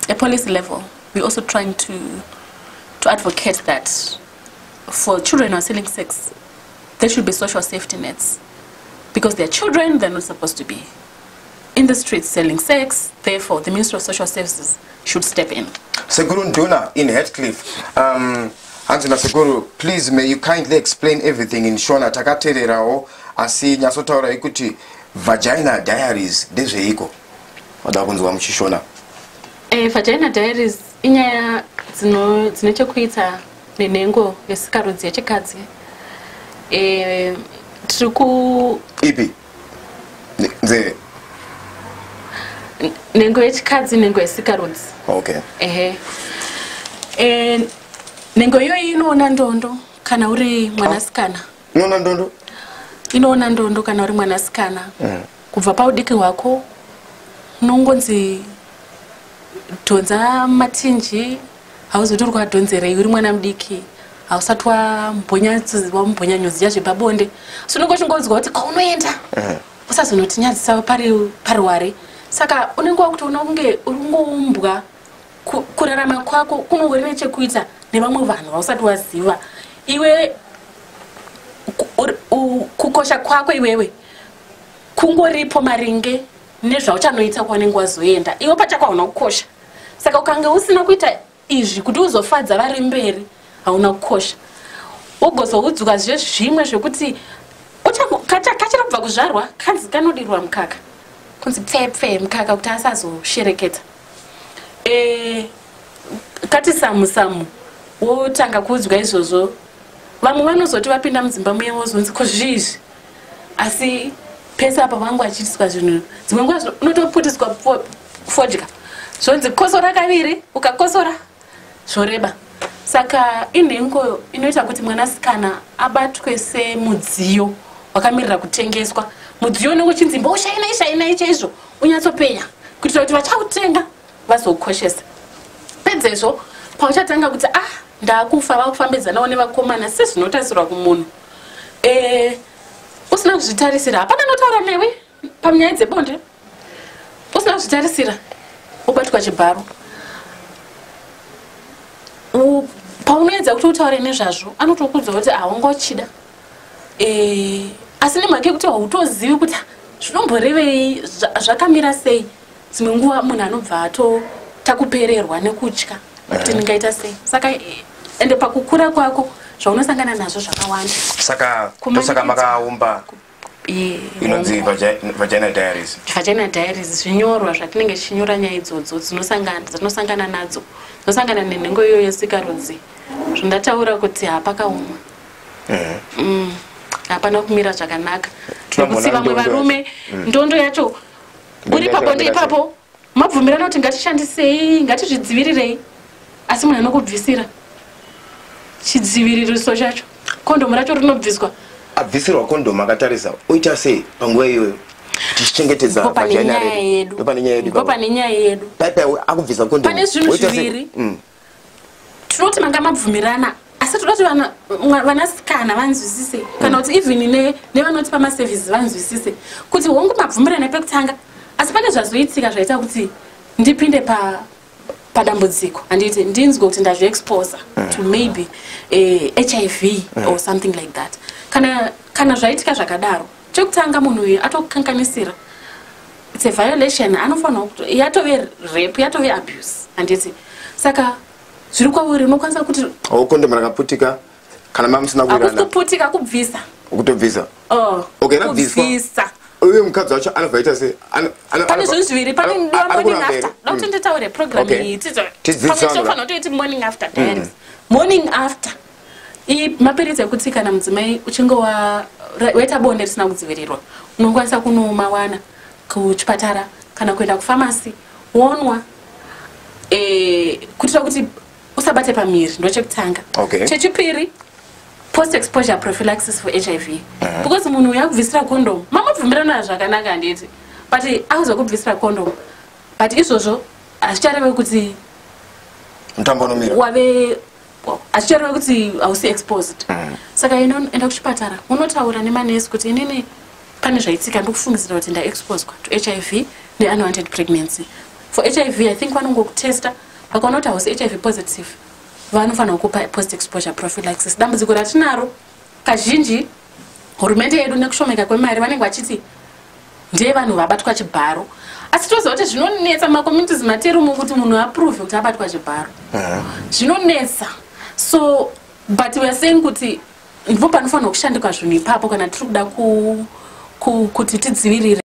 A policy level, we're also trying to advocate that for children who are selling sex, there should be social safety nets. Because they're children, they're not supposed to be in the streets selling sex. Therefore, the Ministry of Social Services should step in. Sekuru Nduna in Hatcliffe. Hanzi nasekuru, please may you kindly explain everything in Shona. Takateererawo, asi nyatsotaurai kuti Vagina Diaries ndezveiko. Vada kunzwa muchiShona. Vagina Diaries inyaya dzine chekuita nenhengo yesikarudzi yechikadzi. Tiri ku Ipi? Nzeve. Nhengo yechikadzi, nhengo yesikarudzi. Ehe, nhengo iyoyi inoona ndondo kana uri mwanasikana. Inoona ndondo? Inoona ndondo kana uri mwanasikana. Kubva paudiki hwako unongonzi dhonza matinji, hauzoti uri kuadhonzerei. Uri mwana mudiki, hausati wambonyanyoziya zvepabonde, asi unenge uchingonzwa kuti kwaunoenda usazonotinyadzisa pari paruware. Saka unenge wakutoona kunge uri kungoumbwa kurarama kwako kunongori nechekuita nevamwe vanhu vausati waziva. Iwe kukosha kwako iwewe kungoripo maringe nezvauchanoita kwaunenge wazoenda. Iwe pachako hauna kukosha, saka ukange usina kuita izvi kuti uzofadza vari mberi, hauna kukosha. Wogozoudzwa zvezvimwe zvekuti kachiri kubva kuzvarwa kanzi kanodirwa mukaka, kunzi pfepfe mukaka kuti asazoshereketa. Kati samu samu wotanga kuudzwa izvozvo. Vamwe vanozoti vapinda mudzimba muye vozonzi, "Ko zviizvi?" Asi pese apa vangu vachiitiswa zvinhu, dzimwe nguva unotoputiswa fodya, zvonzi kosora kaviri, ukakosora zvoreba. Saka inhengo inoita kuti mwanasikana abatwe semudziyo wakamirira kutengeswa, mudziyo unenge uchinzi mboshainai shainai chaizvo, unyatsopenya kuitira kuti vachautenga vazokoshesa. Pedzezvo pauchatanga kuti, "Ah, ndaakufa," vakufambidzanawo nevakomana sezvinotarisirwa kumunhu. Usina kuzvitarisira, hapana notaura newe panyaya dzebonde. Usina kuzvitarisira, ubatwa chibharo. Paunoedza kuti utaure nezvazvo, anotokudza kuti haungochida. Asi nemhaka yekuti hautozivi kuti zvinomborevei, zvakamira sei, dzimwe nguva munhu anobva atotakupererwa nekutya kuti ndingaita sei. Saka ende pakukura kwako zvaunosangana nazvo zvakawanda. Saka ndosaka makaumba inonzi Vagina Diaries. Vagina Diaries zvinyorwa zvatinenge tichinyora nyaya idzodzo dzinosangana nadzo, dzinosangana nenhengo iyoyo yesikarudzi. Zvandataura kuti hapakaoma. Hapana kumira zvakanaka Tinomboona nekuti vamwe ndondo. varume, ndondo yacho uri Ndondo pabonde yacho. ipapo, mabvumirana kuti ngatishandisei, ngatizvidzivirirei, asi munhu anokubvisira chidziviririso chacho, kondomu racho rinobviswa. Abvisirwa kondomu akatarisa, oita sei panguva iyoyo tichichengetedza Ndipo pane vagina nyaya redu? yedu. Ndipo pane nyaya yedu. Ndipo Ipapo. pane nyaya yedu. Paipai akubvisa kondomu, Pane zvinhu oita sei? zviviri. Tinoti manga mabvumirana, asi toda kuti vanasikana vanzwisise, kana kuti even nevanotipa maservices vanzwisise kuti hongu, mabvumirana pekutanga, asi pane zvazoitika zvaita kuti ndipinde padambudziko, handiti? Ndinzwe kuti ndazviexposa to maybe HIV or something like that. Kana zvaitika zvakadaro, chekutanga, munhu uyu atokanganisira, it's a violation, anofanirwa yatove rape, yatove abuse, handiti? Saka zviri kwauri, unokwanisa kuti O kondomu rakaputika kana mamusina hakusi kuirana. Kuputika, kubvisa. Kutobvisa. Oh, Okay, rabviswa. kubvisa. Uye mukadzi wacho anobva aita sei? Pane zvinhu zviviri, pane diwa ari morning kuramba after. here? Da kuti nditaure program iyi. Tidzidzisane. Pamwe tinofanira kutoiti Morning After Diaries. Morning after iyi mapiritsi ekuti kana mudzimai uchinge waita bonde risina kudzivirirwa, unokwanisa kunomawana kuchipatara kana kuenda kufamasi wonwa, kuitira kuti usabate pamiri. Ndochekutanga. Chechipiri, post exposure prophylaxis for HIV, because munhu uyu akubvisira condom, mamabvumirana zvakanaka, handiti? But akuzokubvisira condom, but izvozvo hazvichareve kuti Mutambo unomira. Wave, hazvichareve kuti hausi exposed. Saka enda kuchipatara, unotaura nemanesi kuti, "Inini pane zvaitika, ndikufungidzira kuti ndaexposwa to HIV neunwanted pregnancy." For HIV, I think vanongokutesta, vakaona kuti hausi HIV positive, vanofanira kupa post exposure prophylaxis. Dambudziko ratinaro kazhinji, hurumende yedu nekushomeka kwemari, vanenge vachiti ndevanhu vabatwa chibharo, asi toziva kuti zvinonetsa macommunities materumu kuti munhu aprove kuti abatwa chibharo, zvinonetsa. So, but we are saying kuti ndipo panofanirwa kushandikwa zvinhu ipapo kana tiri kuda kuti tidzivirire.